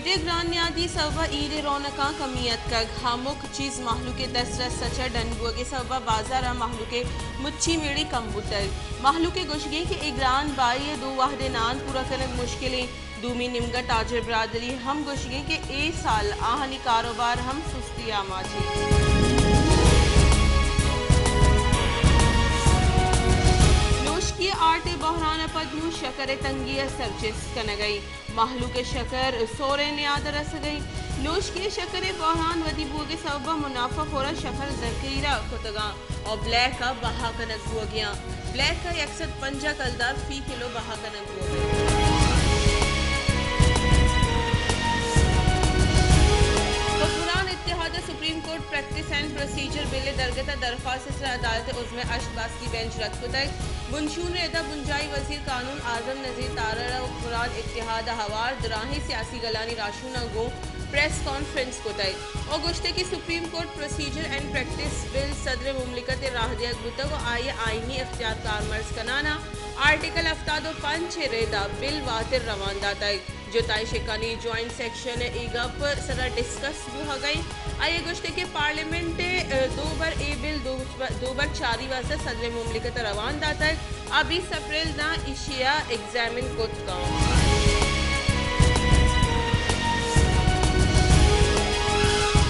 ٹی گران نیادی سبب ءَ عید ءِ رونقاں کمی اتکگ۔ ہمک چیز مہلوک ءِ دسترس ءَ چہ ڈن بوگ ءِ سبب ءَ بازار ءَ مہلوک ءِ مچی میڑی کم بوتگ۔ مہلوک ءِ گوشگ انت کہ اے گران بہائی ءَ دو وہد ءِ نان پورا کنگ مشکل انت۔ دومی نیمگ ءَ تاجر برادری ہم گوشگ انت کہ اے سال آہانی کاروبار ہم سستی ءِ آماچ انت۔ نوشکی ءِ آرٹ ءِ بحران ءَ پد نوں شکر ءِ تنگی ءَ سر چست کنگ ءَ انت۔ مہلوک ءَ شکر سور ءِ نیاد ءَ رسگ ءَ انت۔ نوشکی ءِ شکر ءِ بحران ودی بوگ ءِ سبب ءَ منافع خور ءَ شکر ذخیرہ کتگ ءُ بلیک ءَ بہا کنگ بوگ ءَ انت۔ بلیک ءَ یک سد پنجاہ کلدار فی کلو بہا کنگ بوگ ءَ انت۔ حکمران اتحاد ءَ supreme court practice and procedure bill ءِ درگت ءَ درخواست ءِ سرا عدالت عظمی ءِ ہشت باسکی بینچ رد کتگ۔ بنشون ءِ رد ءَ بنجاہی وزیر قانون اعظم نذیر تارڑ ءَ حکمران اتحاد ءَ ہوار دراہیں سیاسی گلانی راہشوناں گوں پریس کانفرنس کتگ ءُ گوشتگ کہ supreme court procedure and practice bill صدر مملکت ءَ راہ دیگ بوتگ ءُ آئی ءِ آئینی اختیار کارمرز کنان ءَ آرٹیکل ہفتاد ءُ پنچ ءِ رد ءَ بل واتر روان داتگ۔ جتائیں شکانی جوائنٹ سیکشن ءَ اے گپ ءِ سرا ڈسکس بوہگ ءَ انت۔ آئی ءَ گوشتگ کہ پارلیمنٹ ءَ دو بر اے بل دو، دو بر چاری واستہ صدر مملکت ءَ روان داتگ۔ آ بیست اپریل داں ایشی ءَ ایگزامن کت کنت۔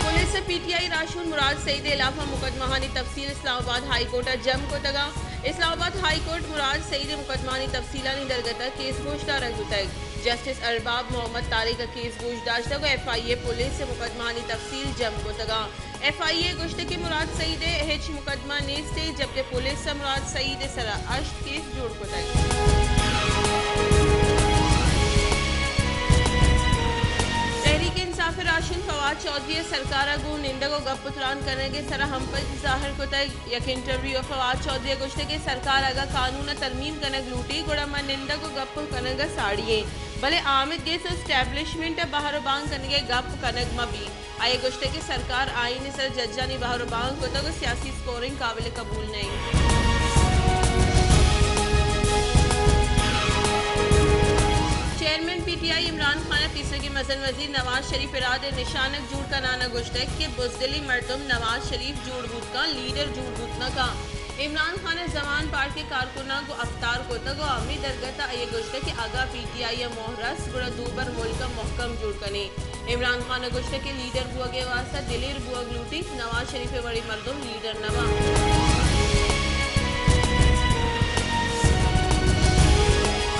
پولیس ءَ پی ٹی آئی راہشون مراد سعید ءِ ہلاف ءَ مقدمہانی تفصیل اسلام آباد ہائی کورٹ ءَ جم کتگ ءَ۔ اسلام آباد ہائی کورٹ مراد سعید ءِ مقدمہانی تفصیلانی درگت ءَ کیس گوشدارگ بوتگ۔ جسٹس ارباب محمد طارق ءَ کیس گوش داشتگ ءُ ایف آئی اے پولیس ءِ مقدمہانی تفصیل جم کتگ ءَ۔ ایف آئی اے ءَ گوشتگ کہ مراد سعید ءِ ہچ مقدمہ نیست، جبکہ پولیس ءَ مراد سعید ءِ سرا ہشت کیس جوڑ کتگ۔ تحریک انصاف ءِ راہشون فواد چوہدری ءَ سرکار ءَ گوں نندگ ءُ گپ ءُ تران کنگ ءِ سرا ہمپتی ظاہر کتگ۔ یک انٹرویو ءَ فواد چوہدری ءَ گوشتگ کہ سرکار اگاں قانون ءَ ترمیم کنگ لوٹی، گڑا ما نندگ ءُ گپ کنگ ءَ ساڑی ایں، بلے آمید گس ءُ اسٹیبلشمنٹ ءَ بہر ءُ بانگ کنگ ءِ گپ کنگ مہ بیت۔ آئی ءَ گوشتگ کہ سرکار آئین ءِ سر ججانی بہر ءُ بانگ کتگ ءُ سیاسی اسکورنگ قابل قبول نہ انت۔ Chairman P T I Imran Khan ءَ پیسریگیں مزن وزیر نواز شریف ءِ رد ءَ نشانگ جوڑ کنان ءَ گوشتگ کہ بزدلیں مردم نواز شریف جوڑ بوت کن، لیڈر جوڑ بوت نہ کن۔ عمران خان ءَ زمان پارک ءِ کارکناں گوں اپتار کتگ ءُ ہمے درگت ءَ آئی ءَ گوشتگ کہ اگاں پی ٹی آئی ءَ موہ رست گڑا دوبر ملک ءَ مھکم جوڑ کنیں۔ عمران خان ءَ گوشتگ کہ لیڈر بوگ ءِ واستہ دلیر بوگ لوٹیت، نواز شریف ءِ وڑیں مردم لیڈر نہ بنت۔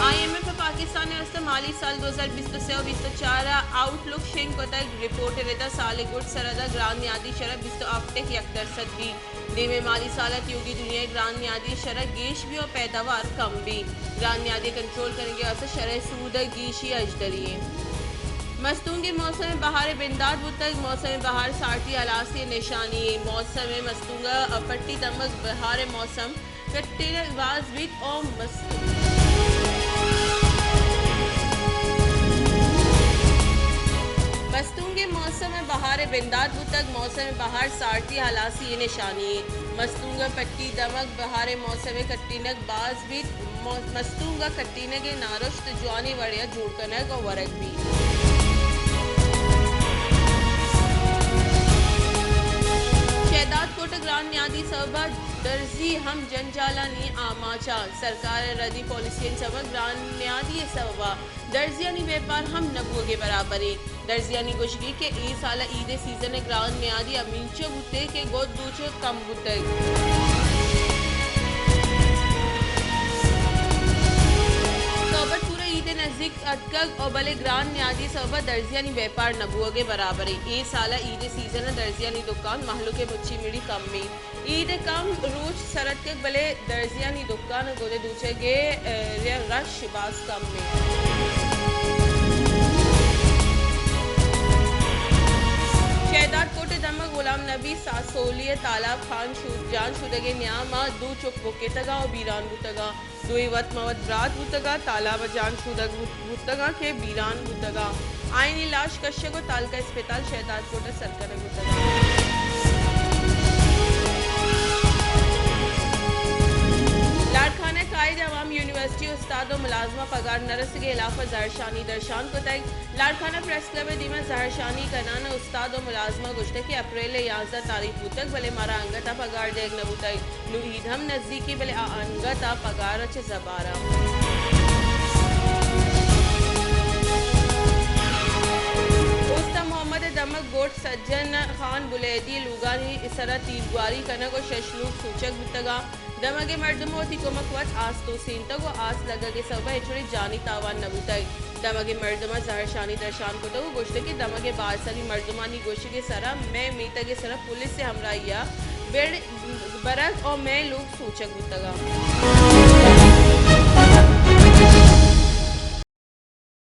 آئی ایم ایف ءَ پاکستان ءِ واستہ مالی سال دو ہزار بیست ءُ سے ءُ بیست ءُ چار ءِ آؤٹ لک شنگ کتگ۔ رپورٹ ءِ رد ءَ سال ءِ گڈ سرحد ءَ گران نیادی شرح بیست ءُ ہپت ءُ یک درسد بیت۔ دیمے مالی سال ءَ تیوگیں دنیا ءِ گران نیادی شرح گیش بی ءُ پیداوار کم بی۔ گران نیادی ءِ کنٹرول کنگ ءِ واستہ شرح سود ءَ گیشی ہژدری انت۔ مستونگ ءِ موسم بہار ءِ بندات بوتگ۔ موسم بہار سارتی ہلاسی ءِ نشانی انت۔ موسم مستونگ ءَ پٹی دمگ بہار ءِ موسم کٹینگ باز بیت او مستونگ۔ مستونگ ءِ موسم بہار ءِ بندات بوتگ۔ موسم بہار سارتی ہلاسی ءِ نشانی انت۔ مستونگ ءَ پٹی دمگ بہار ءِ موسم ءِ کٹینگ باز بیت۔ مو-، مستونگ ءَ کٹینگ ءِ نارشت جوانیں وڑے ءَ جوڑ کنگ ءُ ورگ بیت۔ شہداد کوٹ ءَ گران نیادی سبب ءَ درزی ہم جنجالانی آماچ ءَ۔ سرکار ءِ ردی پالیسیانی سبب ءَ گران نیادی ءِ سبب ءَ درزیانی بیپار ہم نہ بوگ ءِ برابر انت۔ درزیانی گوشگ انت کہ اے سال ءَ عید ءِ سیزن ءَ گران نیادی ہمینچو بوتگ کہ گد دوچ کم بوتگ۔ صحبت پور ءَ عید ءِ نزیک اتکگ ءُ بلے گران نیادی ءِ سبب ءَ درزیانی بیپار نہ بوگ ءِ برابر انت۔ اے سال ءَ عید ءِ سیزن ءَ درزیانی دکان مہلوک ءِ مچی میڑی کم انت۔ عید ءِ کم روچ سر اتکگ، بلے درزیانی دکان ءُ گد ءِ دوچگ ءِ، ءَ، رش باز کم انت۔ شہداد کوٹ ءِ دمگ غلام نبی ساسولی ءِ تالاب خان شود-، جان شودگ ءِ نیام ءَ دو چک بکتگ ءُ بیران بوتگ۔ دوئیں وت ماں وت برات بوتگ ءُ تالاب ءَ جان شودگ بوت-، بوتگ ءُ کہ بیران بوتگ ءُ آیانی لاش کشگ ءُ تعلقہ اسپتال شہداد کوٹ ءَ سر کنگ بوتگ ءُ۔ لاڑکانہ ءِ قائد عوام یونیورسٹی استاد و ملازمہ پگار نہ رسگ ء ہلاف ء زہرشانی درشان کتگ۔ لاڑکانہ پریس کلب ء دیما زہرشانی کنان ء استاد و ملازمہ گوشتگ کہ اپریل ء یازدہ تاریخ بوتگ، بلے مارا انگت ء پگار دیگ نہ بوتگ۔ نوں عید ہم نزیک ء، بلے آ انگت ء پگار ء چہ زبارا۔ اوستہ محمد ء دمگ گوٹھ سجن خان بلیدی ء لوگانی سرا تیرگواری کنگ و شش لوگ سوچگ بوتگاں۔ دمگ ء مردماں وتی کمک وت آس توسینتگ و آس لگگ ء سبب ء ہچ وڑیں جانی تاوان نہ بوتگ۔ دمگ ء مردماں زہرشانی درشان کتگ و گوشتگ کہ دمگ ء بارسری مردمانی گوشگ ء سرا مئے میتگ ء سرا پولیس ء ہمراہی ء بڑ برگ و مئے لوگ سوچگ بوتگ انت۔